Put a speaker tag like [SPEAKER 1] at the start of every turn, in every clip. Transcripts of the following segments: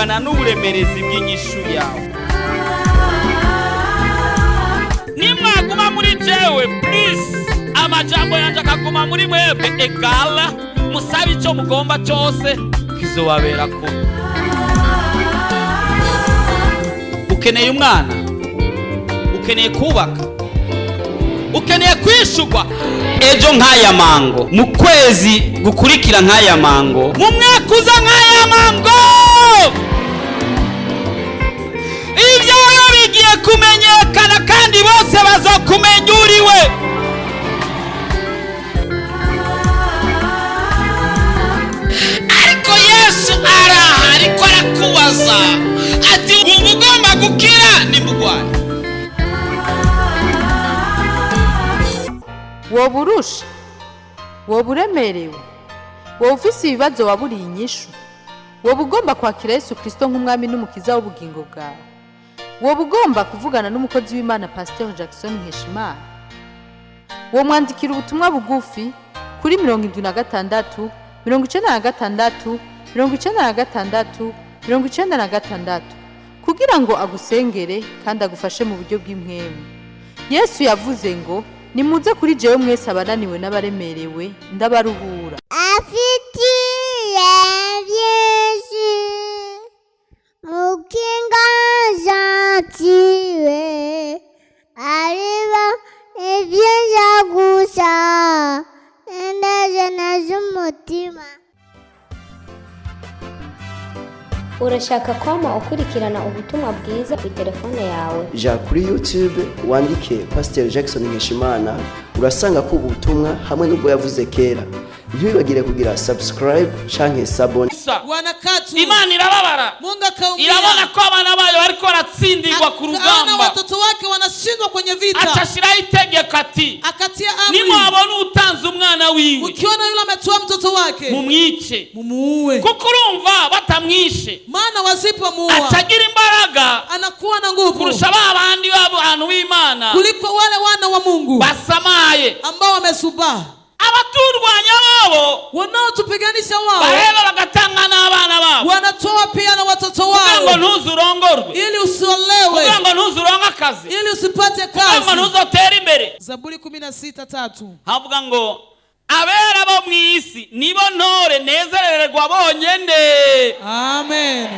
[SPEAKER 1] Bungana n'uburemerezi bw'inyishu yawe. Nimwaguma muri jewe, please, amajambo yanjye akaguma muri mwebwe, egala musabe icyo mugomba cyose, kizobabera ko. Ukeneye umwana, ukeneye kubaka, ukeneye kwishurwa ejo nk'aya mango, mu kwezi gukurikira nk'aya mango, mu mwaka uza nk'aya mango. Ibyawe bigiye kumenyekana kandi bose bazokumenya uriwe. Ariko Yesu araha, ariko arakubaza ati: "Wumva ugomba gukira nimugwaye?"
[SPEAKER 2] Woba urusha, woba uremerewe, woba ufise ibibazo waburiye inyishu, woba ugomba kwakira Yesu Kirisito nk'umwami n'umukiza w'ubugingo bwawe, woba ugomba kuvugana n'umukozi w'Imana Pasiteri Jackson Nkeshimana, womwandikira ubutumwa bugufi kuri 76 96 96 96 kugira ngo agusengere kandi agufashe mu buryo bw'impwemu. Yesu yavuze ngo: "Nimuze kuri jewe mwese abananiwe n'abaremerewe, ndabaruhura."
[SPEAKER 3] Afitiye byinshi mukinga jantiwe, ariba ibyiza gusa indajana z'umutima.
[SPEAKER 4] Urashaka kwama ukurikirana ubutumwa bwiza ku telefone yawe?
[SPEAKER 5] Ja kuri YouTube wandike Pasiteri Jackson Nkeshimana, urasanga ko ubutumwa hamwe n'ubwo yavuze kera. Ntiwibagire kugira subscribe canke sabone.
[SPEAKER 6] Wanakatu.
[SPEAKER 1] Imana irababara.
[SPEAKER 6] Mungu akaumia.
[SPEAKER 1] Irabona ko abana bayo bariko baratsindirwa ku
[SPEAKER 6] Akaona
[SPEAKER 1] rugamba.
[SPEAKER 6] watoto wake wanashindwa kwenye vita.
[SPEAKER 1] Acashiraho itegeko ati:
[SPEAKER 6] Akatia amri,
[SPEAKER 1] "Nimwabona utanze umwana wiwe,
[SPEAKER 6] ukiona yule ametoa mtoto wake,
[SPEAKER 1] mumwice."
[SPEAKER 6] mumuue.
[SPEAKER 1] Kuko urumva batamwishe,
[SPEAKER 6] Maana wasipomuua,
[SPEAKER 1] acagira imbaraga
[SPEAKER 6] anakuwa na nguvu
[SPEAKER 1] kurusha ba bandi b'abantu b'Imana
[SPEAKER 6] kuliko wale wana wa Mungu
[SPEAKER 1] basamaye.
[SPEAKER 6] ambao wamesubaa.
[SPEAKER 1] Abaturwanya bobo
[SPEAKER 6] Wanaotupiganisha wao
[SPEAKER 1] bareba bagatanga n'abana babo
[SPEAKER 6] wanatoa pia na watoto
[SPEAKER 1] kugira ngo
[SPEAKER 6] wao
[SPEAKER 1] ntuzurongorwe,
[SPEAKER 6] ili usiolewe,
[SPEAKER 1] kugira ngo ntuzuronke akazi,
[SPEAKER 6] ili usipate
[SPEAKER 1] kugira ngo
[SPEAKER 6] kazi.
[SPEAKER 1] ntuzotere imbere.
[SPEAKER 6] Zaburi 16:3.
[SPEAKER 1] Havuga ngo: "Abera bo mu isi nibo ntore nezerererwa bonyene."
[SPEAKER 6] Amen.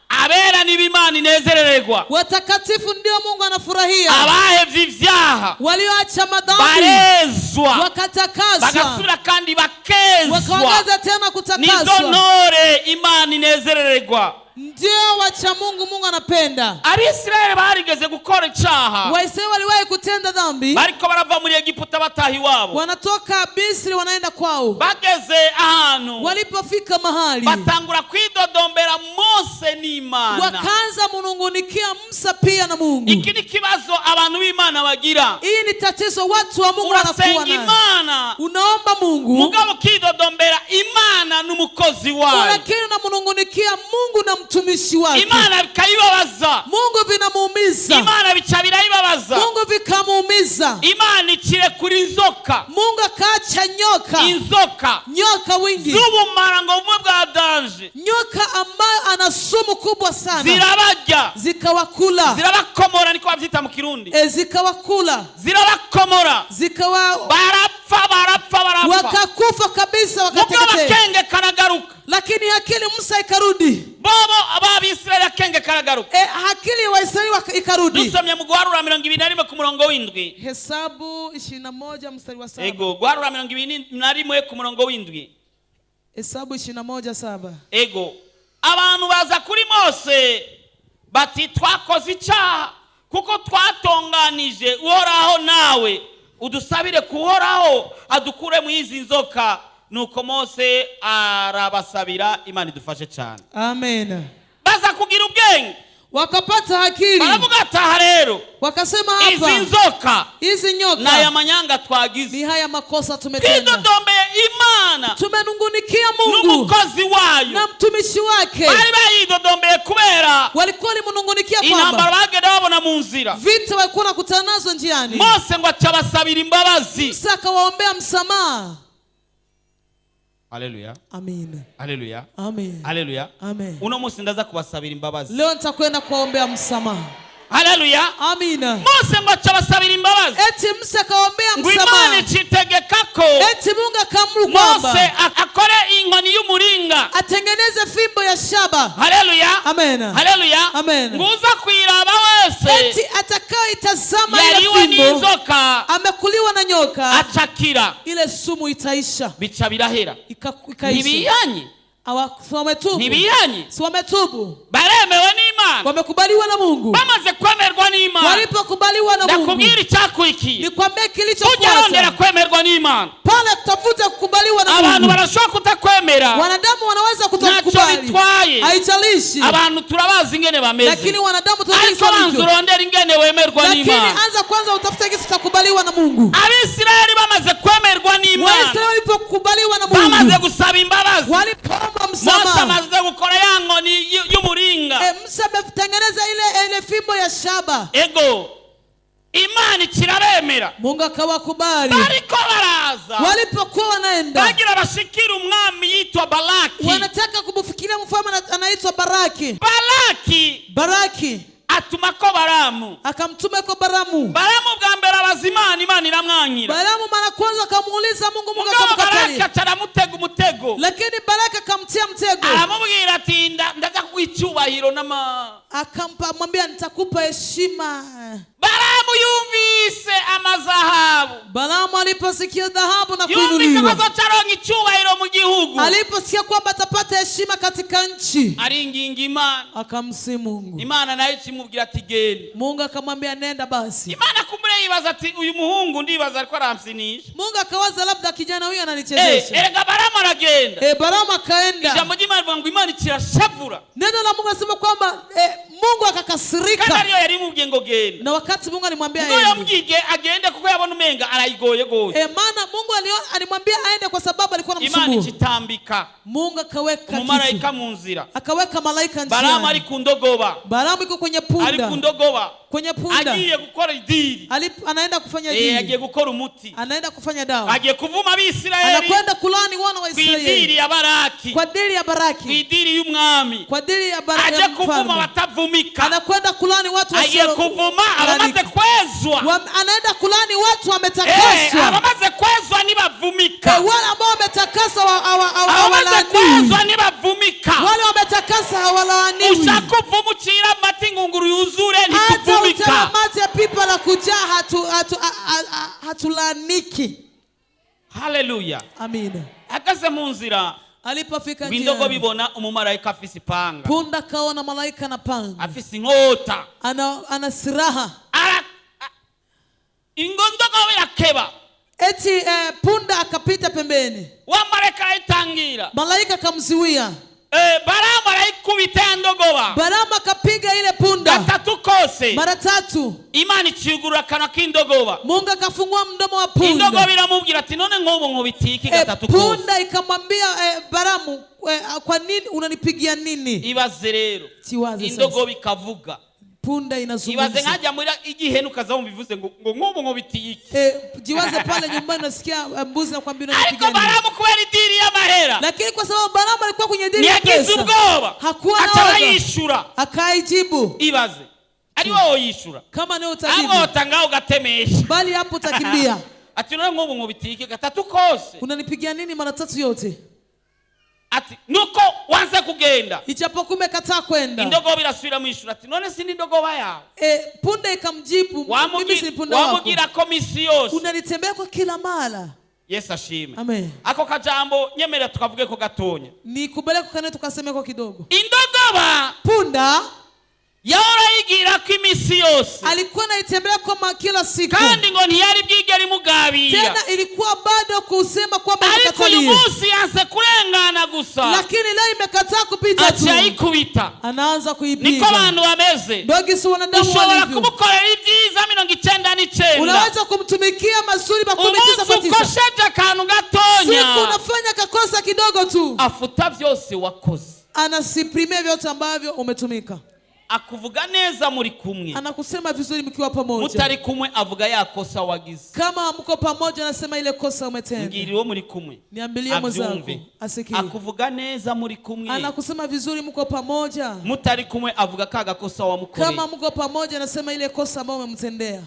[SPEAKER 1] Abera nibo Imana inezerererwa.
[SPEAKER 6] Watakatifu ndio Mungu anafurahia.
[SPEAKER 1] Abahevye ivyaha
[SPEAKER 6] Walioacha madhambi
[SPEAKER 1] barezwa,
[SPEAKER 6] wakatakaswa,
[SPEAKER 1] bagasubira kandi bakezwa.
[SPEAKER 6] wakaongeza tena
[SPEAKER 1] Nizo
[SPEAKER 6] kutakaswa,
[SPEAKER 1] ntore Imana inezerererwa.
[SPEAKER 6] Ndio wacha Mungu Mungu anapenda.
[SPEAKER 1] Abisirayeli barigeze gukora icaha.
[SPEAKER 6] Waisraeli waliwahi kutenda dhambi.
[SPEAKER 1] Bariko barava muri Egiputa bataha iwabo.
[SPEAKER 6] Wanatoka Misri wanaenda kwao.
[SPEAKER 1] Bageze ahantu,
[SPEAKER 6] Walipofika mahali,
[SPEAKER 1] batangura kwidodombera Mose n'Imana.
[SPEAKER 6] wakaanza munungunikia Musa pia na Mungu.
[SPEAKER 1] Iki ni kibazo abantu b'Imana bagira.
[SPEAKER 6] Hii ni tatizo watu wa Mungu wanakuwa
[SPEAKER 1] Urasenga
[SPEAKER 6] nayo.
[SPEAKER 1] Imana,
[SPEAKER 6] Unaomba Mungu,
[SPEAKER 1] mugabo ukidodombera Imana n'umukozi wayo.
[SPEAKER 6] lakini unamunungunikia Mungu na mtumishi wake.
[SPEAKER 1] Imana bikayibabaza.
[SPEAKER 6] Mungu vinamuumiza.
[SPEAKER 1] Imana bica birayibabaza.
[SPEAKER 6] Mungu vikamuumiza.
[SPEAKER 1] Imana icire kuri inzoka.
[SPEAKER 6] Mungu akaacha nyoka,
[SPEAKER 1] Inzoka
[SPEAKER 6] nyoka wingi,
[SPEAKER 1] z'ubumara ngo bumwe bwa danger.
[SPEAKER 6] Nyoka ambayo ana sumu kubwa sana,
[SPEAKER 1] Zirabarya,
[SPEAKER 6] zikawakula.
[SPEAKER 1] zirabakomora, niko babyita mu Kirundi.
[SPEAKER 6] E, zikawakula.
[SPEAKER 1] Zirabakomora.
[SPEAKER 6] Zikawa
[SPEAKER 1] Barapfa, barapfa, barapfa.
[SPEAKER 6] Wakakufa kabisa,
[SPEAKER 1] Mugabo
[SPEAKER 6] wakateketea.
[SPEAKER 1] akenge karagaruka.
[SPEAKER 6] Lakini akili Musa ikarudi.
[SPEAKER 1] Bobo ab'Abisirayeli akenge karagaruka.
[SPEAKER 6] E, akili ya Waisraeli ikarudi.
[SPEAKER 1] Dusomye mu Guharura 21 ku murongo w'indwi.
[SPEAKER 6] Hesabu 21 mstari wa 7.
[SPEAKER 1] Ego, Guharura 21 ku murongo w'indwi.
[SPEAKER 6] Hesabu 21:7.
[SPEAKER 1] Ego, abantu baza kuri Mose bati: "Twakoze icyaha kuko twatonganije Uhoraho nawe. Udusabire kuhoraho adukure mu izi nzoka." Nuko Mose arabasabira. Imana idufashe cyane.
[SPEAKER 6] Amen.
[SPEAKER 1] Baza kugira ubwenge.
[SPEAKER 6] Wakapata akili.
[SPEAKER 1] Baravuga ati: "Aha rero,
[SPEAKER 6] Wakasema
[SPEAKER 1] izi
[SPEAKER 6] hapa,
[SPEAKER 1] nzoka
[SPEAKER 6] hizi
[SPEAKER 1] ni aya
[SPEAKER 6] nyoka
[SPEAKER 1] manyanga twagize.
[SPEAKER 6] ni haya makosa tumetenda.
[SPEAKER 1] Twidodombeye Imana
[SPEAKER 6] Tumenungunikia Mungu
[SPEAKER 1] n'umukozi wayo."
[SPEAKER 6] na mtumishi wake.
[SPEAKER 1] Bari bayidodombeye kubera
[SPEAKER 6] Walikuwa walimnungunikia
[SPEAKER 1] intambara
[SPEAKER 6] kwamba
[SPEAKER 1] bagenda babona mu nzira.
[SPEAKER 6] vita walikuwa nakutana nazo njiani.
[SPEAKER 1] Mose ngo aca abasabira imbabazi.
[SPEAKER 6] Musa akawaombea msamaha.
[SPEAKER 1] Haleluya.
[SPEAKER 6] Amin.
[SPEAKER 1] Haleluya.
[SPEAKER 6] Amin.
[SPEAKER 1] Haleluya.
[SPEAKER 6] Amen.
[SPEAKER 1] Uno munsi ndaza kubasabira imbabazi.
[SPEAKER 6] Leo nitakwenda kuwaombea msamaha.
[SPEAKER 1] Haleluya.
[SPEAKER 6] Amina.
[SPEAKER 1] Mose ngo aca abasabira imbabazi,
[SPEAKER 6] Eti Musa akawaombea
[SPEAKER 1] ngo Imana
[SPEAKER 6] msamaha,
[SPEAKER 1] icitegeka ko
[SPEAKER 6] eti Mungu akaamuru
[SPEAKER 1] Mose
[SPEAKER 6] kwamba
[SPEAKER 1] akore inkoni y'umuringa.
[SPEAKER 6] Atengeneze fimbo ya shaba.
[SPEAKER 1] Haleluya.
[SPEAKER 6] Amen.
[SPEAKER 1] Haleluya.
[SPEAKER 6] Amen.
[SPEAKER 1] Ngo uza kuyiraba wese
[SPEAKER 6] Eti atakayeitazama ile
[SPEAKER 1] yariwe
[SPEAKER 6] fimbo
[SPEAKER 1] n'inzoka
[SPEAKER 6] amekuliwa na nyoka,
[SPEAKER 1] acakira.
[SPEAKER 6] Ile sumu itaisha.
[SPEAKER 1] Bica birahera.
[SPEAKER 6] Ikaisha.
[SPEAKER 1] Ntibihanye.
[SPEAKER 6] Si wametubu?
[SPEAKER 1] Ntibihanye.
[SPEAKER 6] Si wametubu?
[SPEAKER 1] Baremewe n'Imana.
[SPEAKER 6] Wamekubaliwa na Mungu.
[SPEAKER 1] Bamaze kwemerwa n'Imana,
[SPEAKER 6] Walipokubaliwa na Mungu,
[SPEAKER 1] ndakubwira icyakurikiye.
[SPEAKER 6] Nikwambie
[SPEAKER 1] Ujya arondera
[SPEAKER 6] kilichofuata
[SPEAKER 1] kwemerwa n'Imana.
[SPEAKER 6] pale kutafuta kukubaliwa na
[SPEAKER 1] Abantu
[SPEAKER 6] Mungu.
[SPEAKER 1] barashobora kutakwemera.
[SPEAKER 6] Wanadamu wanaweza
[SPEAKER 1] Ntacyo
[SPEAKER 6] kutokukubali,
[SPEAKER 1] bitwaye.
[SPEAKER 6] Haijalishi,
[SPEAKER 1] Abantu turabazi ingene bameze,
[SPEAKER 6] lakini wanadamu
[SPEAKER 1] ariko
[SPEAKER 6] tunajua
[SPEAKER 1] banza
[SPEAKER 6] hivyo.
[SPEAKER 1] urondera ingene wemerwa
[SPEAKER 6] Lakini
[SPEAKER 1] n'Imana.
[SPEAKER 6] anza kwanza utafute kitu kitakubaliwa na Mungu.
[SPEAKER 1] Abisirayeli bamaze kwemerwa n'Imana,
[SPEAKER 6] Waisraeli walipokubaliwa na
[SPEAKER 1] bamaze
[SPEAKER 6] Mungu,
[SPEAKER 1] gusaba imbabazi,
[SPEAKER 6] walipoomba
[SPEAKER 1] Mose
[SPEAKER 6] msamaha,
[SPEAKER 1] amaze gukora ya nkoni y'umuringa.
[SPEAKER 6] Musa ametengeneza ile fimbo ya shaba.
[SPEAKER 1] Ego, Imana ikirabemera.
[SPEAKER 6] Mungu akawakubali.
[SPEAKER 1] Bariko baraza,
[SPEAKER 6] Walipokuwa wanaenda,
[SPEAKER 1] bagira bashikira umwami yitwa Balaki.
[SPEAKER 6] Wanataka kumfikiria mfalme anaitwa Baraki.
[SPEAKER 1] Balaki
[SPEAKER 6] Baraki
[SPEAKER 1] atumako Baramu.
[SPEAKER 6] Akamtuma kwa Baramu.
[SPEAKER 1] Baramu bwa mbere abaza Imana, Imana iramwankira.
[SPEAKER 6] Baramu mara kwanza akamuuliza Mungu, Mungu
[SPEAKER 1] Mugabo Baraki
[SPEAKER 6] akamkatalia.
[SPEAKER 1] aca aramutega umutego.
[SPEAKER 6] Lakini Baraki akamtia mtego,
[SPEAKER 1] Aramubwira ati ndaza kuguha icyubahiro n'ama
[SPEAKER 6] akampa mwambia, nitakupa heshima.
[SPEAKER 1] Baramu yumvise amazahabu,
[SPEAKER 6] Balamu aliposikia dhahabu na
[SPEAKER 1] yumvise ko
[SPEAKER 6] kuinuliwa,
[SPEAKER 1] azoca aronka icyubahiro mu gihugu,
[SPEAKER 6] aliposikia kwamba atapata heshima katika nchi,
[SPEAKER 1] aringinga Imana.
[SPEAKER 6] Akamsi Mungu.
[SPEAKER 1] Imana nayo ikimubwira ati genda.
[SPEAKER 6] Mungu akamwambia, nenda basi.
[SPEAKER 1] Imana kumbure yibaza ati uyu muhungu ndibaza ariko aramsinisha.
[SPEAKER 6] Mungu akawaza labda kijana huyu
[SPEAKER 1] Eh,
[SPEAKER 6] ananichezesha.
[SPEAKER 1] erega Baramu aragenda.
[SPEAKER 6] Balamu akaenda.
[SPEAKER 1] Ijambo ry'Imana rivuga ngo Imana ikirashavura.
[SPEAKER 6] Neno la Mungu nasema kwamba Mungu
[SPEAKER 1] Kandi
[SPEAKER 6] akakasirika,
[SPEAKER 1] ariyo yari imubwiye ngo genda.
[SPEAKER 6] Na wakati Mungu alimwambia
[SPEAKER 1] Ubwo
[SPEAKER 6] aende,
[SPEAKER 1] yamubwiye agende kuko yabona umenga arayigoye gose.
[SPEAKER 6] Maana Mungu alimwambia aende kwa sababu alikuwa
[SPEAKER 1] Imana
[SPEAKER 6] anamsumbua.
[SPEAKER 1] ikitambika
[SPEAKER 6] Mungu akaweka
[SPEAKER 1] umumarayika
[SPEAKER 6] kitu,
[SPEAKER 1] mu nzira.
[SPEAKER 6] Akaweka malaika
[SPEAKER 1] Baramu ari
[SPEAKER 6] njiani.
[SPEAKER 1] ku ndogoba,
[SPEAKER 6] Balamu iko kwenye
[SPEAKER 1] ari ku
[SPEAKER 6] punda,
[SPEAKER 1] ndogoba,
[SPEAKER 6] kwenye punda
[SPEAKER 1] agiye gukora idiri.
[SPEAKER 6] Anaenda kufanya
[SPEAKER 1] Eh, agiye
[SPEAKER 6] dili,
[SPEAKER 1] gukora umuti,
[SPEAKER 6] anaenda kufanya dawa,
[SPEAKER 1] agiye kuvuma Abisirayeli
[SPEAKER 6] anakwenda kulani wana wa
[SPEAKER 1] ku idiri
[SPEAKER 6] Israeli
[SPEAKER 1] ya Baraki,
[SPEAKER 6] kwa dili ya
[SPEAKER 1] ku
[SPEAKER 6] Baraki,
[SPEAKER 1] idiri y'umwami.
[SPEAKER 6] kwa dili ya Baraki
[SPEAKER 1] Aje
[SPEAKER 6] ya
[SPEAKER 1] kuvuma
[SPEAKER 6] mfalme.
[SPEAKER 1] abatavumika,
[SPEAKER 6] Anakwenda kulani watu
[SPEAKER 1] agiye
[SPEAKER 6] wasio
[SPEAKER 1] kuvuma abamaze kwezwa.
[SPEAKER 6] Anaenda kulani watu
[SPEAKER 1] Eh,
[SPEAKER 6] wametakaswa.
[SPEAKER 1] abamaze kwezwa ntibavumika.
[SPEAKER 6] Wale ambao wametakaswa
[SPEAKER 1] Abamaze
[SPEAKER 6] hawalaaniwi.
[SPEAKER 1] kwezwa ntibavumika.
[SPEAKER 6] Wale wametakaswa hawalaaniwi.
[SPEAKER 1] Ushaka uvume ucira amata ingunguru yuzure,
[SPEAKER 6] Hata
[SPEAKER 1] ntituvumika.
[SPEAKER 6] utema mate ya pipa la kujaa hatulaaniki.
[SPEAKER 1] Haleluya.
[SPEAKER 6] Amina.
[SPEAKER 1] Ageze mu nzira,
[SPEAKER 6] Alipofika
[SPEAKER 1] ngo indogo
[SPEAKER 6] njiani,
[SPEAKER 1] bibona umumarayika afise ipanga,
[SPEAKER 6] punda kaona malaika na panga,
[SPEAKER 1] afise inkota.
[SPEAKER 6] ana silaha.
[SPEAKER 1] Indogobe irakeba.
[SPEAKER 6] Eti punda akapita pembeni,
[SPEAKER 1] Wa marayika arayitangira.
[SPEAKER 6] Malaika akamzuia.
[SPEAKER 1] Eh, Baramu arayikubita ya ndogoba
[SPEAKER 6] Balamu akapiga ile punda
[SPEAKER 1] gatatu kose.
[SPEAKER 6] mara tatu.
[SPEAKER 1] Imana icigurura akanwa k'indogoba.
[SPEAKER 6] Mungu akafungua mdomo wa punda.
[SPEAKER 1] Indogoba iramubwira ati none nk'ubu nkubitiye iki gatatu kose?
[SPEAKER 6] Punda ikamwambia Balamu, kwa nini unanipigia nini?
[SPEAKER 1] Ibaze rero,
[SPEAKER 6] Chiwaze sasa.
[SPEAKER 1] indogoba ikavuga.
[SPEAKER 6] Punda
[SPEAKER 1] Ibaze
[SPEAKER 6] inazungumza.
[SPEAKER 1] nkajya muri igihene ukaza wumva ivuze ngo nk'ubu nkubitiye iki?
[SPEAKER 6] Jiwaze pale nyumbani unasikia mbuzi nakwambia
[SPEAKER 1] Ariko
[SPEAKER 6] unanipigia nini?
[SPEAKER 1] Baramu kubera idiri y'amahera,
[SPEAKER 6] Lakini kwa sababu Balamu alikuwa kwenye dili ya
[SPEAKER 1] ntiyagize
[SPEAKER 6] pesa,
[SPEAKER 1] ubwoba,
[SPEAKER 6] hakuwa na
[SPEAKER 1] aca
[SPEAKER 6] woga,
[SPEAKER 1] arayishura.
[SPEAKER 6] akaijibu.
[SPEAKER 1] Ibaze ari wowe yishura,
[SPEAKER 6] Kama ni utajibu,
[SPEAKER 1] amwota ngaho ugatemesha.
[SPEAKER 6] Bali hapo utakimbia.
[SPEAKER 1] Ati none nk'ubu nkubitiye iki gatatu kose?
[SPEAKER 6] Unanipigia nini mara tatu yote?
[SPEAKER 1] Ati nuko wanze kugenda.
[SPEAKER 6] Ijapokuwa umekataa kwenda.
[SPEAKER 1] Indogoba irasubira mu ishuri ati none sindi indogoba yawe?
[SPEAKER 6] Punda ikamjibu, mimi si punda wako.
[SPEAKER 1] Wamugira ko misi yose.
[SPEAKER 6] Unanitembea kwa kila mara.
[SPEAKER 1] Yesu ashime.
[SPEAKER 6] Amen.
[SPEAKER 1] Ako kajambo nyemerera tukavuge ko gatonya.
[SPEAKER 6] Nikubale kukane tukaseme kwa kidogo.
[SPEAKER 1] Indogoba
[SPEAKER 6] Punda
[SPEAKER 1] yahora yigira ko imisi yose,
[SPEAKER 6] alikuwa anaitembelea kwa kila siku,
[SPEAKER 1] kandi ngo ntiyari bwigere imugabira.
[SPEAKER 6] Tena ilikuwa bado kusema kwamba
[SPEAKER 1] Ariko uyu
[SPEAKER 6] imekatalia,
[SPEAKER 1] munsi yanse kurengana gusa,
[SPEAKER 6] lakini leo imekataa kupita tu,
[SPEAKER 1] aca ayikubita.
[SPEAKER 6] Anaanza
[SPEAKER 1] Niko
[SPEAKER 6] kuipiga.
[SPEAKER 1] abantu bameze.
[SPEAKER 6] Ndio gisi wanadamu
[SPEAKER 1] Ushobora
[SPEAKER 6] walivyo.
[SPEAKER 1] kumukorera ibyiza 99,
[SPEAKER 6] Unaweza kumtumikia mazuri 99 kwa
[SPEAKER 1] umunsi
[SPEAKER 6] tisa,
[SPEAKER 1] ukosheje akantu gatonya,
[SPEAKER 6] siku unafanya kakosa kidogo tu,
[SPEAKER 1] afuta vyose wakoze.
[SPEAKER 6] Anasiprimia vyote ambavyo umetumika.
[SPEAKER 1] Akuvuga neza muri kumwe.
[SPEAKER 6] Anakusema vizuri mkiwa pamoja.
[SPEAKER 1] Mutari kumwe avuga ya kosa wagize.
[SPEAKER 6] Kama mko pamoja, anasema ile kosa umetenda.
[SPEAKER 1] Mbwira uwo muri kumwe
[SPEAKER 6] Niambilie mwenzako
[SPEAKER 1] abyumve.
[SPEAKER 6] asikie.
[SPEAKER 1] Akuvuga neza muri kumwe.
[SPEAKER 6] Anakusema vizuri mko pamoja.
[SPEAKER 1] Mutari kumwe avuga ka gakosa wamukoreye.
[SPEAKER 6] Kama mko pamoja, anasema ile kosa ambayo umemtendea.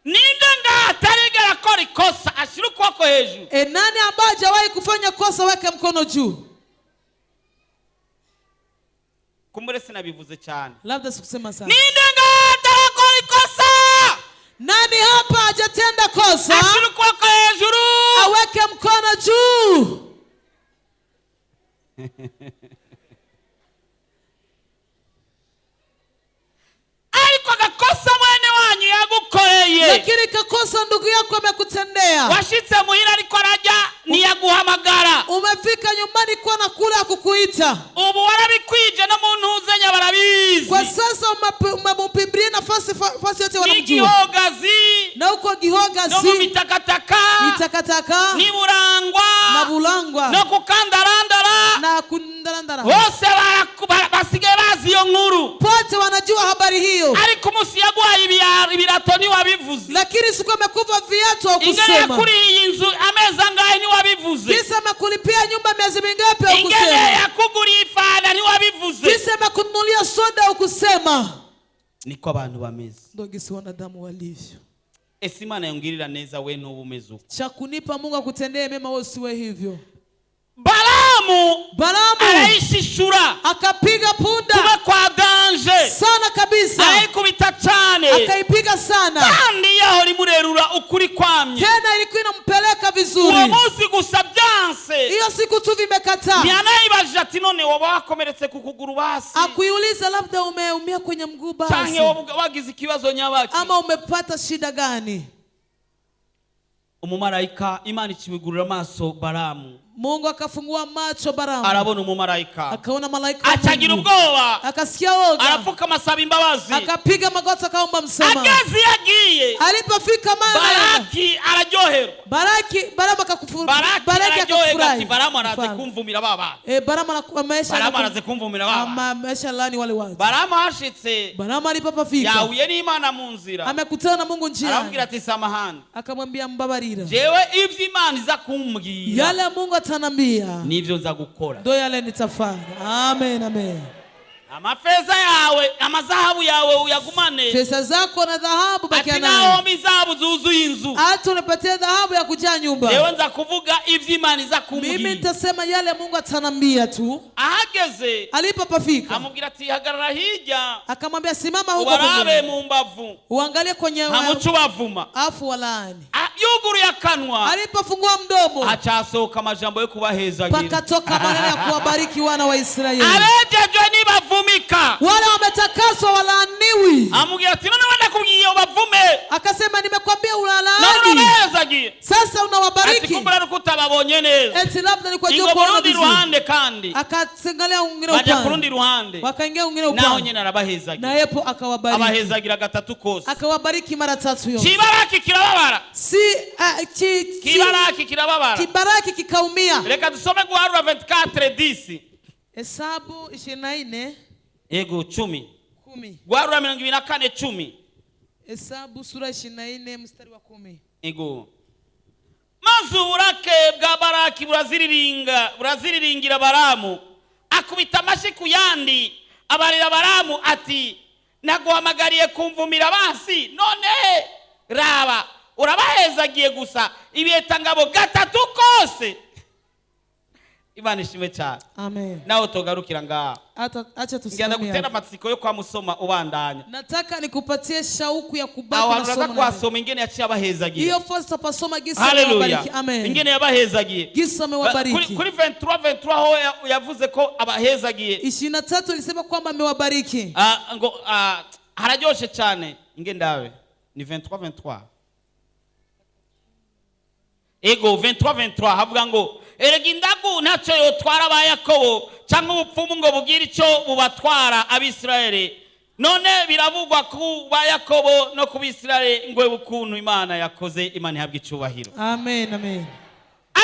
[SPEAKER 1] Ninde ngaha atarigera akora ikosa ashyira ukuboko hejuru?
[SPEAKER 6] E, nani ambaye hajawahi kufanya kosa weke mkono juu.
[SPEAKER 1] Kumbure sinabivuze cyane.
[SPEAKER 6] Labda sikusema sana.
[SPEAKER 1] Ninde ngaha atarakora ikosa?
[SPEAKER 6] Nani hapa hajatenda kosa?
[SPEAKER 1] Ashyira ukuboko hejuru.
[SPEAKER 6] Aweke mkono juu.
[SPEAKER 1] Ariko agakosa mwene wanyu yagukoreye,
[SPEAKER 6] Lakini kakosa ndugu yako amekutendea,
[SPEAKER 1] washitse muhira ariko arajya ntiyaguhamagara,
[SPEAKER 6] umefika nyumbani kwa na kula kukuita,
[SPEAKER 1] ubu warabikwije no mu ntuzenya barabizi,
[SPEAKER 6] kwa sasa umempimbia nafasi fasi yote wanamjua,
[SPEAKER 1] n'igihogazi,
[SPEAKER 6] na huko
[SPEAKER 1] no mu
[SPEAKER 6] Gihogazi,
[SPEAKER 1] mitakataka,
[SPEAKER 6] Mitakataka,
[SPEAKER 1] n'iburangwa,
[SPEAKER 6] na Bulangwa,
[SPEAKER 1] no kukandarandara,
[SPEAKER 6] na Kundarandara,
[SPEAKER 1] bose basigaye bazi iyo nkuru.
[SPEAKER 6] Pote wanajua habari hiyo.
[SPEAKER 1] Ariko umunsi yaguhaye ibirato ntiwabivuze.
[SPEAKER 6] Lakini siku amekuva viatu
[SPEAKER 1] Ingene
[SPEAKER 6] haukusema.
[SPEAKER 1] yakuriye iyi nzu amezi angahe ntiwabivuze.
[SPEAKER 6] Kisa amekulipia nyumba miezi mingapi
[SPEAKER 1] Ingene
[SPEAKER 6] haukusema.
[SPEAKER 1] yakuguriye ifana ntiwabivuze.
[SPEAKER 6] Kisa amekununulia soda haukusema.
[SPEAKER 1] Niko abantu bameze.
[SPEAKER 6] Ndo gisi wanadamu walivyo.
[SPEAKER 1] Ese Imana yongirira neza we ntuba umeze uko?
[SPEAKER 6] Cha kunipa Mungu akutendee mema wewe usiwe hivyo.
[SPEAKER 1] Balamu
[SPEAKER 6] Balamu
[SPEAKER 1] arayishishura
[SPEAKER 6] akapiga punda
[SPEAKER 1] kuba kwa danger,
[SPEAKER 6] sana kabisa,
[SPEAKER 1] arayikubita cyane,
[SPEAKER 6] akaipiga sana,
[SPEAKER 1] kandi yahora imurerura ukuri kwamye.
[SPEAKER 6] Tena ilikuwa inampeleka
[SPEAKER 1] Uwo
[SPEAKER 6] vizuri.
[SPEAKER 1] Munsi gusa byanse.
[SPEAKER 6] Hiyo siku tu vimekataa.
[SPEAKER 1] Ntiyanayibajije ati none woba wakomeretse ku kuguru basi,
[SPEAKER 6] Akuiuliza labda umeumia kwenye mguu basi,
[SPEAKER 1] canke woba wagize ikibazo nyabaki.
[SPEAKER 6] Ama umepata shida gani?
[SPEAKER 1] Umumarayika Imana ikibigurira amaso Baramu.
[SPEAKER 6] Mungu akafungua macho Balamu,
[SPEAKER 1] Arabona umumarayika,
[SPEAKER 6] akaona malaika wa
[SPEAKER 1] acagira
[SPEAKER 6] Mungu,
[SPEAKER 1] ubwoba,
[SPEAKER 6] akasikia woga,
[SPEAKER 1] arapfukama asaba imbabazi.
[SPEAKER 6] Akapiga magoti akaomba msamaha.
[SPEAKER 1] Ageze iyo agiye,
[SPEAKER 6] Alipofika mara
[SPEAKER 1] Baraki araryoherwa.
[SPEAKER 6] Baraki Balamu akakufu
[SPEAKER 1] Baraki
[SPEAKER 6] Baraki
[SPEAKER 1] araryoherwa ati
[SPEAKER 6] akafurahi.
[SPEAKER 1] Baramu araze
[SPEAKER 6] Mfalme.
[SPEAKER 1] kumvumira ba bantu.
[SPEAKER 6] Eh, Balamu amesha
[SPEAKER 1] Baramu araze kumvumira ba bantu.
[SPEAKER 6] amesha lani wale watu.
[SPEAKER 1] Baramu ahashitse,
[SPEAKER 6] Balamu alipopafika
[SPEAKER 1] yahuye n'Imana mu nzira,
[SPEAKER 6] amekutana na Mungu njiani,
[SPEAKER 1] aramubwira ati samahani,
[SPEAKER 6] akamwambia mbabarira,
[SPEAKER 1] jewe ivyo Imana iza kumbwira
[SPEAKER 6] yale Mungu atanambia
[SPEAKER 1] nivyo nza gukora.
[SPEAKER 6] ndo yale nitafanya. Amen, amen.
[SPEAKER 1] Amafeza yawe amazahabu yawe uyagumane.
[SPEAKER 6] Pesa zako na dhahabu bakia
[SPEAKER 1] Ati
[SPEAKER 6] nayo,
[SPEAKER 1] naho izahabu zuzuye inzu,
[SPEAKER 6] hata unipatie dhahabu ya kujaa nyumba,
[SPEAKER 1] jewe nza kuvuga ivyo Imana iza
[SPEAKER 6] mimi
[SPEAKER 1] kumbwira.
[SPEAKER 6] nitasema yale Mungu atanambia tu.
[SPEAKER 1] Ahageze
[SPEAKER 6] Alipopafika
[SPEAKER 1] amubwira ati hagarara hirya,
[SPEAKER 6] akamwambia simama huko
[SPEAKER 1] ubarabe
[SPEAKER 6] pembeni,
[SPEAKER 1] mu mbavu,
[SPEAKER 6] uangalie kwenye
[SPEAKER 1] ntamuco ubavuma.
[SPEAKER 6] afu walaani.
[SPEAKER 1] Yuguruye akanwa,
[SPEAKER 6] Alipofungua mdomo
[SPEAKER 1] hacasohoka amajambo yo kubahezagira.
[SPEAKER 6] Pakatoka maneno ya kuwabariki wana wa Israeli.
[SPEAKER 1] Abejejwe nibavumika.
[SPEAKER 6] Wale wametakaswa walaaniwi.
[SPEAKER 1] Amubwira ati none ndakubwiye ubavume,
[SPEAKER 6] Akasema nimekwambia
[SPEAKER 1] none
[SPEAKER 6] ulalaani,
[SPEAKER 1] urabezagiye.
[SPEAKER 6] sasa
[SPEAKER 1] Ati
[SPEAKER 6] unawabariki.
[SPEAKER 1] kumbura nuko utababonye neza.
[SPEAKER 6] Eti labda ni kwa
[SPEAKER 1] Ingo
[SPEAKER 6] jua
[SPEAKER 1] mu
[SPEAKER 6] kuona
[SPEAKER 1] rundi
[SPEAKER 6] vizuri.
[SPEAKER 1] ruhande kandi.
[SPEAKER 6] Akaangalia mwingine
[SPEAKER 1] Baja ku rundi
[SPEAKER 6] upande,
[SPEAKER 1] ruhande,
[SPEAKER 6] wakaingia mwingine
[SPEAKER 1] naho
[SPEAKER 6] upande,
[SPEAKER 1] nyine arabahezagira.
[SPEAKER 6] na yepo akawabariki,
[SPEAKER 1] Abahezagira gatatu kose.
[SPEAKER 6] Akawabariki mara tatu yote.
[SPEAKER 1] Kibaraki kirababara.
[SPEAKER 6] Si
[SPEAKER 1] Kibaraki kirababara.
[SPEAKER 6] Kibaraki kikaumia.
[SPEAKER 1] Reka dusome guharura 24 10.
[SPEAKER 6] Hesabu 24
[SPEAKER 1] Yego cumi.
[SPEAKER 6] 10.
[SPEAKER 1] Guharura 24 10.
[SPEAKER 6] Hesabu sura 24 mstari wa 10.
[SPEAKER 1] Ego maze uburake bwa Baraki buraziriringa buraziriringira Baramu akubita amashyi ku yandi abarira Baramu ati naguhamagariye kumvumira basi none raba urabahezagiye gusa ibiheta gatatu kose. Imana ishimwe cyane.
[SPEAKER 6] Amen.
[SPEAKER 1] Nawe tugarukira ngaha.
[SPEAKER 6] Acha
[SPEAKER 1] Ngenda
[SPEAKER 6] tusimame
[SPEAKER 1] gutera
[SPEAKER 6] hapa.
[SPEAKER 1] amatsiko yo kwa musoma ubandanya.
[SPEAKER 6] Nataka nikupatie shauku ya kubaki
[SPEAKER 1] Aho
[SPEAKER 6] na
[SPEAKER 1] hantu uraza
[SPEAKER 6] somo la leo.
[SPEAKER 1] kuhasoma ingene yaciye abahezagiye.
[SPEAKER 6] Hiyo fursa tutapasoma gisa
[SPEAKER 1] Haleluya.
[SPEAKER 6] amewabariki. Amen.
[SPEAKER 1] Ingene yabahezagiye.
[SPEAKER 6] Gisa amewabariki.
[SPEAKER 1] Kuri 23 23 aho yavuze ko abahezagiye.
[SPEAKER 6] 23 ilisema kwamba amewabariki.
[SPEAKER 1] Ah, ngo hararyoshe cyane inge ndawe ni 23 23 ego 23 23 havuga ngo erega indagu ntacyo yotwara aba Yakobo cyangwa ubupfumu ngo bugire icyo bubatwara Abisirayeli none biravugwa ku ba Yakobo no ku Bisirayeli ngo ukuntu Imana yakoze. Imana ihabwa icyubahiro.
[SPEAKER 6] Amen, amen.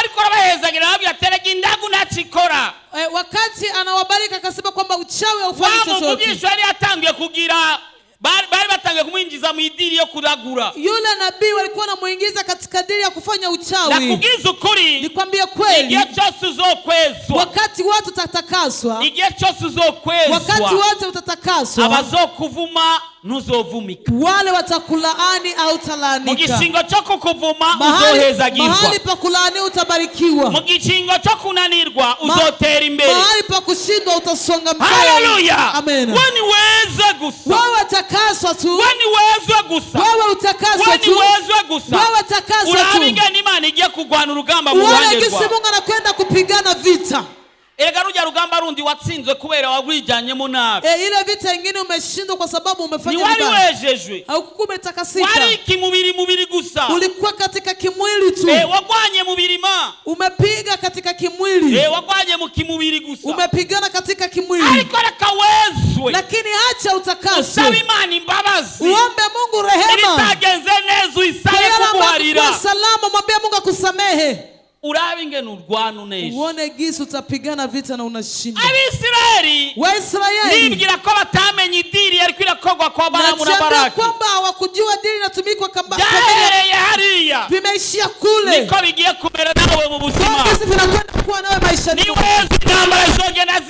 [SPEAKER 1] Ariko arabahezagira, arababwira ati erega indagu ntacikora.
[SPEAKER 6] Wakati anawabariki akasema kwamba uchawi haufanyi
[SPEAKER 1] Wa
[SPEAKER 6] chochote.
[SPEAKER 1] muvugisho yari yatangiye kugira, bari batangiye kumwinjiza mu idiri yo kuragura.
[SPEAKER 6] Yule nabii walikuwa wanamuingiza katika dili ya kufanya uchawi.
[SPEAKER 1] Ndakubwiza ukuri,
[SPEAKER 6] Nikwambie kweli,
[SPEAKER 1] igihe cyose uzokwezwa,
[SPEAKER 6] wakati wote utatakaswa,
[SPEAKER 1] igihe cyose uzokwezwa,
[SPEAKER 6] wakati wote utatakaswa,
[SPEAKER 1] abazokuvuma ntuzovumika.
[SPEAKER 6] Wale watakulaani au
[SPEAKER 1] Mu
[SPEAKER 6] talaanika.
[SPEAKER 1] gishingo cyo kukuvuma
[SPEAKER 6] Mahali,
[SPEAKER 1] uzohezagirwa.
[SPEAKER 6] mahali pa kulaani utabarikiwa.
[SPEAKER 1] Mu gishingo cyo kunanirwa uzotera imbere.
[SPEAKER 6] Mahali pa kushindwa utasonga mbele.
[SPEAKER 1] Haleluya.
[SPEAKER 6] Amen.
[SPEAKER 1] We niweze gusa.
[SPEAKER 6] Wewe utakaswa tu.
[SPEAKER 1] We niwezwe gusa.
[SPEAKER 6] Wewe utakaswa
[SPEAKER 1] We
[SPEAKER 6] tu.
[SPEAKER 1] niwezwe gusa.
[SPEAKER 6] Wewe utakaswa
[SPEAKER 1] Urabe
[SPEAKER 6] tu.
[SPEAKER 1] ingene Imana igiye kurwana urugamba mu
[SPEAKER 6] Uone
[SPEAKER 1] ruhande
[SPEAKER 6] gisi
[SPEAKER 1] rwawe.
[SPEAKER 6] Mungu anakwenda kupigana vita.
[SPEAKER 1] Erega rujya rugamba rundi watsinzwe kubera warwijyanyemo nabi.
[SPEAKER 6] Ile vita ingine umeshindwa kwa sababu umefanya
[SPEAKER 1] Ntiwari
[SPEAKER 6] vibaya.
[SPEAKER 1] wejejwe.
[SPEAKER 6] Haukuwa umetakasika.
[SPEAKER 1] Wari ikimubiri mubiri gusa.
[SPEAKER 6] Ulikuwa katika kimwili tu.
[SPEAKER 1] Wagwanye mu birima.
[SPEAKER 6] Umepiga katika kimwili.
[SPEAKER 1] Wagwanye mu kimubiri gusa.
[SPEAKER 6] Umepigana katika kimwili.
[SPEAKER 1] Ariko reka wezwe.
[SPEAKER 6] Lakini acha
[SPEAKER 1] Usabe
[SPEAKER 6] utakaswe.
[SPEAKER 1] Imana imbabazi.
[SPEAKER 6] Uombe Mungu rehema.
[SPEAKER 1] Ibitagenze neza uyisabe
[SPEAKER 6] Kwa yale ambayo
[SPEAKER 1] kuguharira.
[SPEAKER 6] hakukuwa salama, mwambie Mungu akusamehe.
[SPEAKER 1] Urabe ingene urwana unesha.
[SPEAKER 6] Uone gisi utapigana vita na unashinda.
[SPEAKER 1] Abisirayeli
[SPEAKER 6] Waisraeli
[SPEAKER 1] nibwira ko batamenye idiri yariko irakorwa kwa Balamu na
[SPEAKER 6] najiambia
[SPEAKER 1] Baraki.
[SPEAKER 6] kwamba hawakujua dili inatumikwa kamba
[SPEAKER 1] Byahereye hariya.
[SPEAKER 6] vimeishia kule.
[SPEAKER 1] Niko bigiye kumera nawe mu buzima.
[SPEAKER 6] Kwa gisi vinakwenda kuwa nawe maisha.
[SPEAKER 1] Niweza intambara zogenda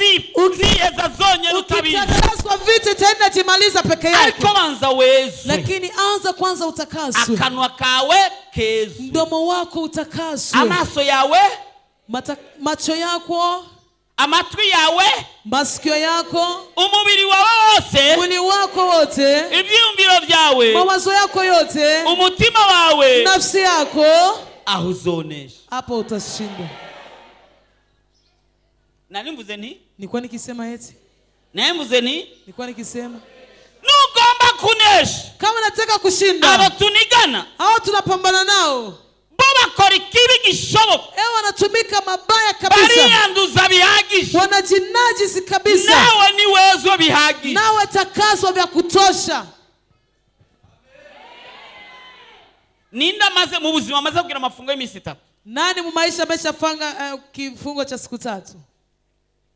[SPEAKER 1] ziheza zonyene utabizi.
[SPEAKER 6] Ukitakaswa vita itaenda jimaliza peke yake.
[SPEAKER 1] Ariko banza wezwe.
[SPEAKER 6] Lakini anza kwanza utakaswe.
[SPEAKER 1] Akanwa kawe kezwe.
[SPEAKER 6] Mdomo wako utakaswe.
[SPEAKER 1] Amaso yawe,
[SPEAKER 6] Macho yako,
[SPEAKER 1] amatwi yawe,
[SPEAKER 6] masikio yako,
[SPEAKER 1] umubiri wawe wose,
[SPEAKER 6] mwili wako wote,
[SPEAKER 1] ibyiyumviro byawe,
[SPEAKER 6] mawazo yako yote,
[SPEAKER 1] umutima wawe,
[SPEAKER 6] nafsi yako,
[SPEAKER 1] aho uzonesha.
[SPEAKER 6] Hapo utashinda.
[SPEAKER 1] Nari mvuze nti,
[SPEAKER 6] Nilikuwa nikisema eti,
[SPEAKER 1] nari mvuze nti,
[SPEAKER 6] nilikuwa nikisema
[SPEAKER 1] nugomba kunesha,
[SPEAKER 6] kama nataka kushinda,
[SPEAKER 1] abo tunigana
[SPEAKER 6] hao tunapambana nao,
[SPEAKER 1] bo bakora ikibi gishoboka,
[SPEAKER 6] wanatumika mabaya kabisa,
[SPEAKER 1] bariyanduza bihagije,
[SPEAKER 6] wanajinajisi kabisa,
[SPEAKER 1] nawe niwezwe bihagije,
[SPEAKER 6] nawe takaswa vya kutosha.
[SPEAKER 1] Ninde amaze mu buzima amaze kugira amafungo y'iminsi itatu?
[SPEAKER 6] Nani mu maisha ameshafanga kifungo cha siku tatu?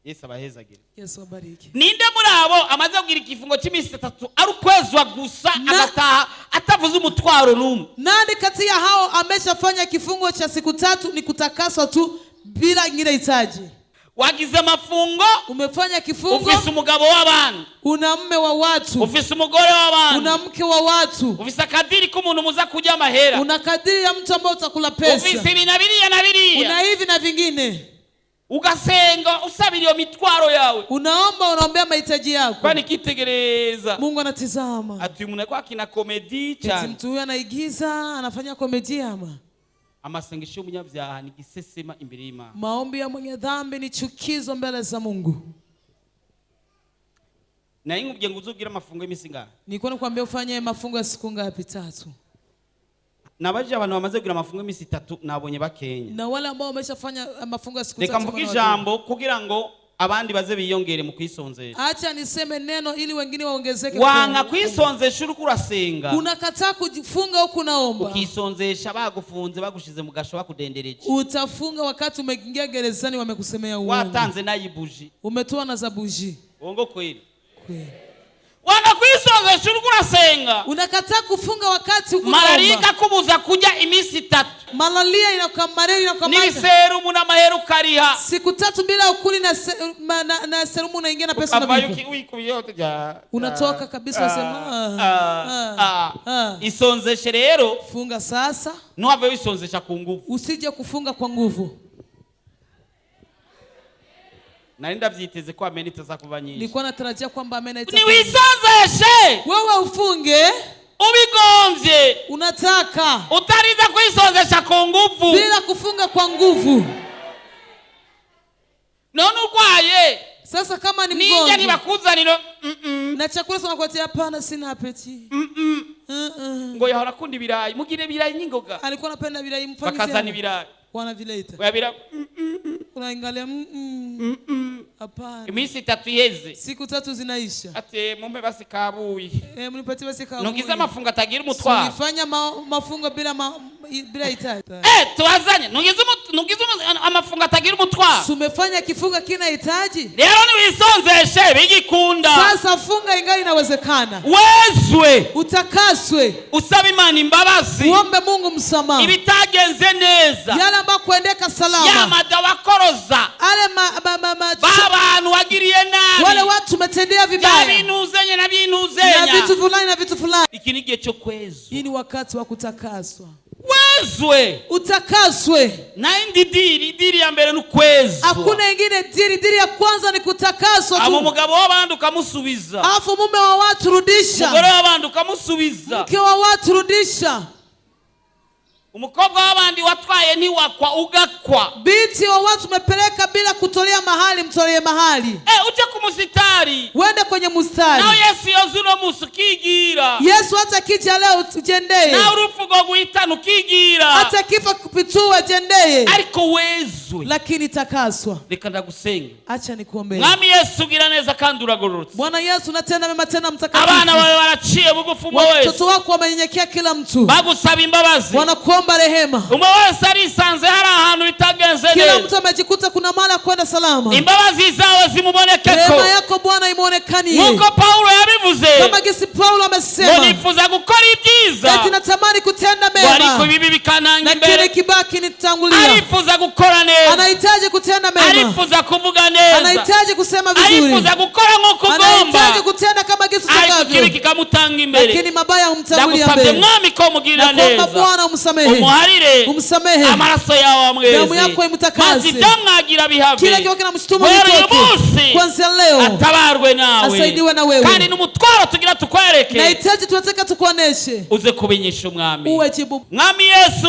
[SPEAKER 1] Yesu abahezagire.
[SPEAKER 6] Yesu abariki.
[SPEAKER 1] Ninde muri abo amaze kugira ikifungo cy'iminsi itatu ari ukwezwa gusa, agataha atavuze umutwaro n'umwe?
[SPEAKER 6] Nani kati ya hao ameshafanya kifungo cha siku tatu ni kutakaswa tu bila ingine hitaji?
[SPEAKER 1] Wagize amafungo,
[SPEAKER 6] Umefanya kifungo,
[SPEAKER 1] ufise umugabo w'abandi,
[SPEAKER 6] una mme wa watu,
[SPEAKER 1] ufise umugore w'abandi,
[SPEAKER 6] una mke wa watu,
[SPEAKER 1] ufise akadiri k'umuntu muza kurya amahera,
[SPEAKER 6] una kadiri ya mtu ambaye utakula pesa,
[SPEAKER 1] ufise ibi na biriya na biriya,
[SPEAKER 6] una hivi na vingine,
[SPEAKER 1] ugasenga usabira iyo mitwaro yawe.
[SPEAKER 6] Unaomba, unaombea mahitaji yako.
[SPEAKER 1] Kwani ikitegereza,
[SPEAKER 6] Mungu anatizama.
[SPEAKER 1] Ati uyu muntu ariko akina komedi
[SPEAKER 6] Eti
[SPEAKER 1] cyane.
[SPEAKER 6] mtu huyu anaigiza, anafanya komedia ama?
[SPEAKER 1] Amasengesho y'umunyabyaha ni igisesema imbere y'Imana.
[SPEAKER 6] Maombi ya mwenye dhambi ni chukizo mbele za Mungu.
[SPEAKER 1] Nari nkubwiye ngo uzubwire amafungo y'iminsi ingahe?
[SPEAKER 6] Nilikuwa nakwambia ufanye mafungo ya siku ngapi? Tatu.
[SPEAKER 1] Nabajije abantu bamaze kugira amafungo y'iminsi itatu, nabonye bakenya.
[SPEAKER 6] Na wale ambao wameshafanya mafungo ya siku
[SPEAKER 1] Reka
[SPEAKER 6] tatu
[SPEAKER 1] mvuge
[SPEAKER 6] mbona
[SPEAKER 1] ijambo kugira ngo abandi baze biyongere mu kwisonzesha.
[SPEAKER 6] Acha niseme neno ili wengine waongezeke.
[SPEAKER 1] Wanga kwisonzesha uriko urasenga,
[SPEAKER 6] Unakataa kujifunga huku unaomba.
[SPEAKER 1] Ukisonzesha bagufunze, bagushize mu gasho, bakudendereje.
[SPEAKER 6] Utafunga wakati umeingia gerezani, wamekusemea uongo.
[SPEAKER 1] Watanze n'ayibuji.
[SPEAKER 6] Umetoa na zabuji.
[SPEAKER 1] Uongo kweli?
[SPEAKER 6] Kweli.
[SPEAKER 1] Wanga kwisonzesha uriko urasenga,
[SPEAKER 6] Unakataa kufunga wakati huku
[SPEAKER 1] malariya
[SPEAKER 6] unaomba.
[SPEAKER 1] ikakubuza kurya iminsi itatu,
[SPEAKER 6] Malaria inakamarea, inakamata.
[SPEAKER 1] n'ibiserumu n'amahera ukariha.
[SPEAKER 6] Siku tatu bila ukuli na serumu, unaingia na pesa
[SPEAKER 1] Ukavayo
[SPEAKER 6] unalipa.
[SPEAKER 1] wikubiye yote ja-
[SPEAKER 6] Unatoka kabisa unasema,
[SPEAKER 1] Isonzeshe rero.
[SPEAKER 6] Funga sasa.
[SPEAKER 1] Ntuhave wisonzesha ku nguvu.
[SPEAKER 6] Usije kufunga kwa nguvu.
[SPEAKER 1] Nari ndabyiteze ko amena itaza kuba nyinshi.
[SPEAKER 6] Nilikuwa natarajia kwamba amena itakuwa.
[SPEAKER 1] Niwisonzeshe
[SPEAKER 6] Wewe ufunge
[SPEAKER 1] ubigombye,
[SPEAKER 6] unataka,
[SPEAKER 1] utariza kwisonzesha ku nguvu.
[SPEAKER 6] Bila kufunga kwa nguvu.
[SPEAKER 1] None urwaye,
[SPEAKER 6] Sasa kama ni
[SPEAKER 1] ninjya
[SPEAKER 6] mgonjwa
[SPEAKER 1] ntibakuzanira
[SPEAKER 6] na chakula tunakuletea, hapana, sina apeti.
[SPEAKER 1] Ngo yahora akunda ibirayi, mugire ibirayi n'ingoga.
[SPEAKER 6] Alikuwa anapenda ibirayi, mfanyizie.
[SPEAKER 1] Bakazana ibirayi.
[SPEAKER 6] Wanavileta.
[SPEAKER 1] Wabira
[SPEAKER 6] Unaangalia, Hapana.
[SPEAKER 1] Iminsi itatu iheze,
[SPEAKER 6] Siku tatu zinaisha.
[SPEAKER 1] Ati mumpe basi kabuyi.
[SPEAKER 6] Mnipatie basi kabuyi.
[SPEAKER 1] Ntugize amafungo atagira umutwaro.
[SPEAKER 6] Ulifanya mafungo bila Bila hitaji.
[SPEAKER 1] Eh, tubazanye ntugize amafungo atagira umutwaro.
[SPEAKER 6] Si umefanya kifungo kina hitaji?
[SPEAKER 1] Rero niwisonzeshe bigikunda.
[SPEAKER 6] Sasa funga ingali inawezekana.
[SPEAKER 1] Wezwe.
[SPEAKER 6] Utakaswe.
[SPEAKER 1] Usaba Imana imbabazi.
[SPEAKER 6] Uombe Mungu msamaha.
[SPEAKER 1] Ibitagenze neza.
[SPEAKER 6] Yale ambayo kuendeka
[SPEAKER 1] Ya
[SPEAKER 6] salama.
[SPEAKER 1] mada wakoroza.
[SPEAKER 6] Ale ma, ma, ma, ma,
[SPEAKER 1] Ba bantu wagiriye
[SPEAKER 6] wale
[SPEAKER 1] nabi.
[SPEAKER 6] watu umetendea
[SPEAKER 1] Bya
[SPEAKER 6] vibaya
[SPEAKER 1] bintuzenye na
[SPEAKER 6] na
[SPEAKER 1] binuzenya.
[SPEAKER 6] vitu fulani na vitu fulani.
[SPEAKER 1] Iki ni igihe cyo kwezwa.
[SPEAKER 6] Hii ni wakati wa kutakaswa.
[SPEAKER 1] Wezwe.
[SPEAKER 6] Utakaswe.
[SPEAKER 1] Naindi diri, idiri ya mbere ni ukwezwa.
[SPEAKER 6] Hakuna ingine diri. Diri ya kwanza ni kutakaswa
[SPEAKER 1] Aba
[SPEAKER 6] tu.
[SPEAKER 1] umugabo w'abandi ukamusubiza.
[SPEAKER 6] Alafu mume wa watu
[SPEAKER 1] Umugore
[SPEAKER 6] rudisha,
[SPEAKER 1] w'abandi ukamusubiza.
[SPEAKER 6] mke wa watu rudisha,
[SPEAKER 1] Umukobwa w'abandi watwaye ntiwakwa ugakwa.
[SPEAKER 6] binti wa watu umepeleka bila kutolea mahali, mtolee mahali.
[SPEAKER 1] Eh, uje ku musitari.
[SPEAKER 6] Uende kwenye mstari.
[SPEAKER 1] Nawe Yesu yoza uno musi ukigira.
[SPEAKER 6] Yesu hata kija leo ujendeye,
[SPEAKER 1] Nawe urupfu rwo guhitana ukigira.
[SPEAKER 6] hata kifo kupitua jendeye,
[SPEAKER 1] Ariko wezwe.
[SPEAKER 6] lakini takaswa.
[SPEAKER 1] Reka ndagusenga.
[SPEAKER 6] Acha nikuombee.
[SPEAKER 1] Mwami Yesu ugira neza kandi uragororotse.
[SPEAKER 6] Bwana Yesu, unatenda mema tena
[SPEAKER 1] Abana
[SPEAKER 6] mtakatifu.
[SPEAKER 1] bawe baraciye bugufi umwe wese.
[SPEAKER 6] Watoto wako wamenyenyekea kila mtu,
[SPEAKER 1] Bagusaba imbabazi.
[SPEAKER 6] wanakuomba rehema.
[SPEAKER 1] Umwe wese arisanze hari ahantu bitagenze
[SPEAKER 6] Kila
[SPEAKER 1] neza.
[SPEAKER 6] mtu amejikuta kuna mahali ya kwenda salama.
[SPEAKER 1] Imbabazi zawe zimubonekeko.
[SPEAKER 6] Rehema yako Bwana imuonekanie,
[SPEAKER 1] Nk'uko Pawulo yabivuze
[SPEAKER 6] kama gisi Paulo
[SPEAKER 1] ngo
[SPEAKER 6] amesema
[SPEAKER 1] nifuza gukora ibyiza
[SPEAKER 6] eti natamani kutenda
[SPEAKER 1] ngo ariko
[SPEAKER 6] mema,
[SPEAKER 1] ibibi bikananga
[SPEAKER 6] lakini
[SPEAKER 1] imbere.
[SPEAKER 6] kibaki nitangulia.
[SPEAKER 1] Arifuza gukora neza,
[SPEAKER 6] Anahitaji kutenda mema,
[SPEAKER 1] arifuza kuvuga neza,
[SPEAKER 6] anahitaji kusema vizuri,
[SPEAKER 1] arifuza gukora nk'uko ugomba,
[SPEAKER 6] anahitaji kutenda kama gisi
[SPEAKER 1] ariko ikibi
[SPEAKER 6] utakavyo,
[SPEAKER 1] kikamutanga imbere.
[SPEAKER 6] lakini mabaya humtangulia
[SPEAKER 1] Ndagusabye
[SPEAKER 6] mbele.
[SPEAKER 1] mwami ko mugirira
[SPEAKER 6] Nakuomba
[SPEAKER 1] neza,
[SPEAKER 6] Bwana umsamehe,
[SPEAKER 1] umuharire
[SPEAKER 6] umsamehe,
[SPEAKER 1] amaraso yawe amweze,
[SPEAKER 6] Damu yako imutakaze.
[SPEAKER 1] maze ibyamwagira bihave.
[SPEAKER 6] Kila kiwa kinamshtuma
[SPEAKER 1] Guhera uyu
[SPEAKER 6] kitoke.
[SPEAKER 1] munsi
[SPEAKER 6] Kuanzia leo
[SPEAKER 1] atabarwe nawe,
[SPEAKER 6] asaidiwe na wewe.
[SPEAKER 1] kandi n'umutwaro tugira tukwereke,
[SPEAKER 6] nahitaji tunataka tukuoneshe,
[SPEAKER 1] uze kubinyisha umwami.
[SPEAKER 6] uwe jibu.
[SPEAKER 1] Mwami Yesu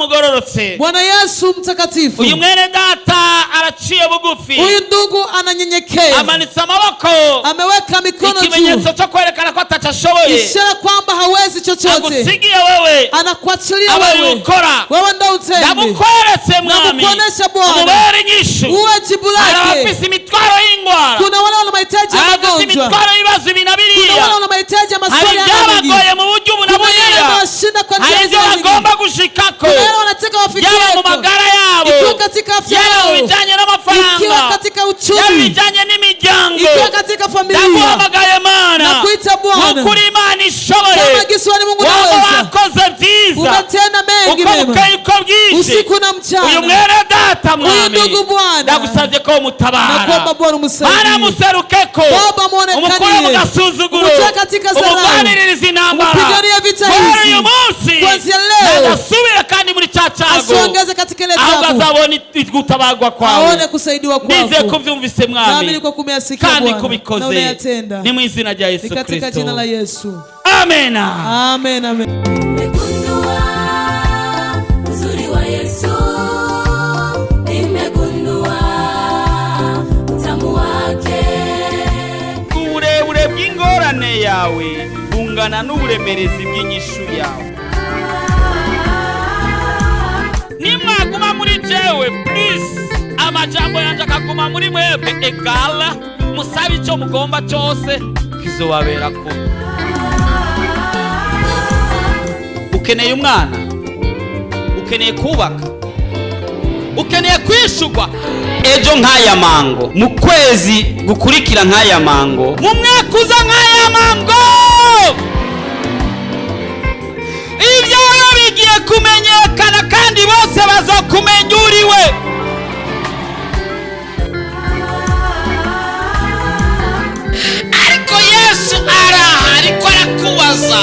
[SPEAKER 1] mwamugororotse,
[SPEAKER 6] Bwana Yesu mtakatifu,
[SPEAKER 1] uyu mwene data araciye bugufi,
[SPEAKER 6] huyu ndugu ananyenyekea,
[SPEAKER 1] amanitse amaboko,
[SPEAKER 6] ameweka mikono juu,
[SPEAKER 1] ikimenyetso cyo kwerekana ko ataco ashoboye.
[SPEAKER 6] ishara kwamba hawezi chochote,
[SPEAKER 1] Agusigiye wewe
[SPEAKER 6] anakuachilia
[SPEAKER 1] aba
[SPEAKER 6] wewe,
[SPEAKER 1] ukora.
[SPEAKER 6] wewe ndo utende.
[SPEAKER 1] Ndamukweretse mwami,
[SPEAKER 6] Namukuonesha Bwana.
[SPEAKER 1] umubere inyishu.
[SPEAKER 6] Uwe jibu
[SPEAKER 1] Hari
[SPEAKER 6] lake.
[SPEAKER 1] abafise imitwaro y'ingwara,
[SPEAKER 6] Kuna wale wana mahitaji ya
[SPEAKER 1] hari abafise
[SPEAKER 6] magonjwa,
[SPEAKER 1] imitwaro y'ibibazo ibi na
[SPEAKER 6] kuna
[SPEAKER 1] biriya,
[SPEAKER 6] wale wana mahitaji ya
[SPEAKER 1] hari
[SPEAKER 6] maswali ya aina nyingi,
[SPEAKER 1] ibyabagoye mu buryo ubu na
[SPEAKER 6] kuna yale
[SPEAKER 1] buriya,
[SPEAKER 6] yanayowashinda kwa njia
[SPEAKER 1] hari ibyo
[SPEAKER 6] hizo nyingi,
[SPEAKER 1] bagomba gushikako,
[SPEAKER 6] kuna yale wanataka wafikie,
[SPEAKER 1] yaba mu magara yabo,
[SPEAKER 6] ikiwa katika afya
[SPEAKER 1] yaba mu
[SPEAKER 6] yao,
[SPEAKER 1] bijanye
[SPEAKER 6] ikiwa
[SPEAKER 1] n'amafaranga,
[SPEAKER 6] katika
[SPEAKER 1] yaba
[SPEAKER 6] uchumi,
[SPEAKER 1] ibijanye n'imiryango.
[SPEAKER 6] ikiwa katika familia.
[SPEAKER 1] Ndaguhamagaye Mana,
[SPEAKER 6] Nakuita Bwana.
[SPEAKER 1] nk'ukuri Imana ishoboye,
[SPEAKER 6] Kama gisi wani Mungu
[SPEAKER 1] waba
[SPEAKER 6] naweza,
[SPEAKER 1] wakoze byiza
[SPEAKER 6] umetenda mengi
[SPEAKER 1] uko
[SPEAKER 6] mema
[SPEAKER 1] bukeye uko bwije.
[SPEAKER 6] usiku na
[SPEAKER 1] Uyu
[SPEAKER 6] mchana.
[SPEAKER 1] mwene data
[SPEAKER 6] Huyu
[SPEAKER 1] mwami,
[SPEAKER 6] ndugu Bwana,
[SPEAKER 1] ndagusabye ko umutabara.
[SPEAKER 6] nakuomba Bwana
[SPEAKER 1] Mana,
[SPEAKER 6] umsaidie.
[SPEAKER 1] muserukeko,
[SPEAKER 6] Baba muonekanie.
[SPEAKER 1] umukure mu gasuzuguro,
[SPEAKER 6] Umtoe katika dharau.
[SPEAKER 1] umugwaniririze intambara.
[SPEAKER 6] Umpiganie vita
[SPEAKER 1] Guhera
[SPEAKER 6] hizi.
[SPEAKER 1] uyu munsi
[SPEAKER 6] Kuanzia leo.
[SPEAKER 1] ntagasubira kandi muri cya cyago,
[SPEAKER 6] Asiongeze katika ile
[SPEAKER 1] ahubwo
[SPEAKER 6] tabu,
[SPEAKER 1] azabona gutabarwa kwawe.
[SPEAKER 6] aone kusaidiwa
[SPEAKER 1] Nizeye
[SPEAKER 6] kwako.
[SPEAKER 1] ko ubyumvise
[SPEAKER 6] Naamini
[SPEAKER 1] mwami,
[SPEAKER 6] kwa kumeyasikia
[SPEAKER 1] kandi
[SPEAKER 6] Bwana na
[SPEAKER 1] kubikoze
[SPEAKER 6] unayatenda.
[SPEAKER 1] ni mu izina rya
[SPEAKER 6] Ni
[SPEAKER 1] Yesu
[SPEAKER 6] katika jina la
[SPEAKER 1] Kristo,
[SPEAKER 6] Yesu.
[SPEAKER 1] amena.
[SPEAKER 6] Amen, amen.
[SPEAKER 7] Nimegundua uzuri wa Yesu, nimegundua utamu wake.
[SPEAKER 1] Uburebure bw'ingorane yawe bungana n'uburemerezi bw'inyishu yawe. Nimwaguma muri jewe please, amajambo yanjye akaguma muri mwebwe, egala musabe icyo mugomba cyose kizobabera kuba. Ukeneye umwana, ukeneye kubaka, ukeneye kwishurwa ejo nk'aya mango, mu kwezi gukurikira nk'aya mango, mu mwaka uza nk'aya mango, ibyawe bigiye kumenyekana kandi bose bazokumenya uriwe. Ariko Yesu araha ariko arakubaza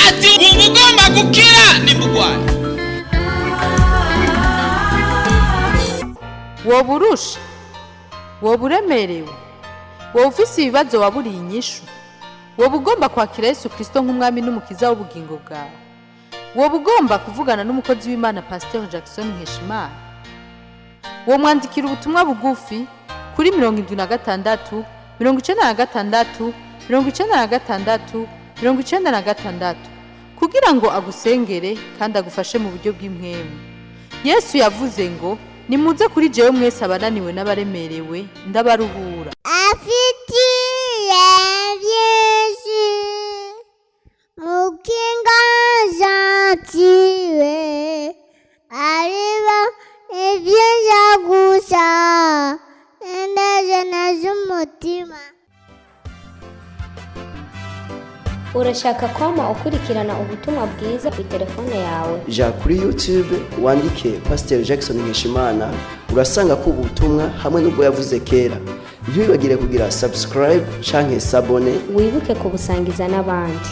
[SPEAKER 1] ati wumva ugomba gukira nimugwaye.
[SPEAKER 2] Woba urusha, woba uremerewe, woba ufise ibibazo waburiye inyishu, woba ugomba kwakira Yesu Kristo nk'umwami n'umukiza w'ubugingo bwawe, woba ugomba kuvugana n'umukozi w'Imana Pasteur Jackson Nkeshimana, womwandikira ubutumwa bugufi kuri 76 96 96 96 kugira ngo agusengere kandi agufashe mu buryo bw'impwemu. Yesu yavuze ngo nimuze kuri jewe mwese abananiwe n'abaremerewe, ndabaruhura.
[SPEAKER 3] Afitiye byinshi mukinga gentile.
[SPEAKER 4] Urashaka kwama ukurikirana ubutumwa bwiza ku telefone yawe?
[SPEAKER 5] Ja kuri YouTube wandike Pasiteri Jackson Nkeshimana, urasanga ko ubutumwa hamwe n'ubwo yavuze kera. Ntiwibagire kugira subscribe canke sabone.
[SPEAKER 4] Wibuke kubusangiza n'abandi.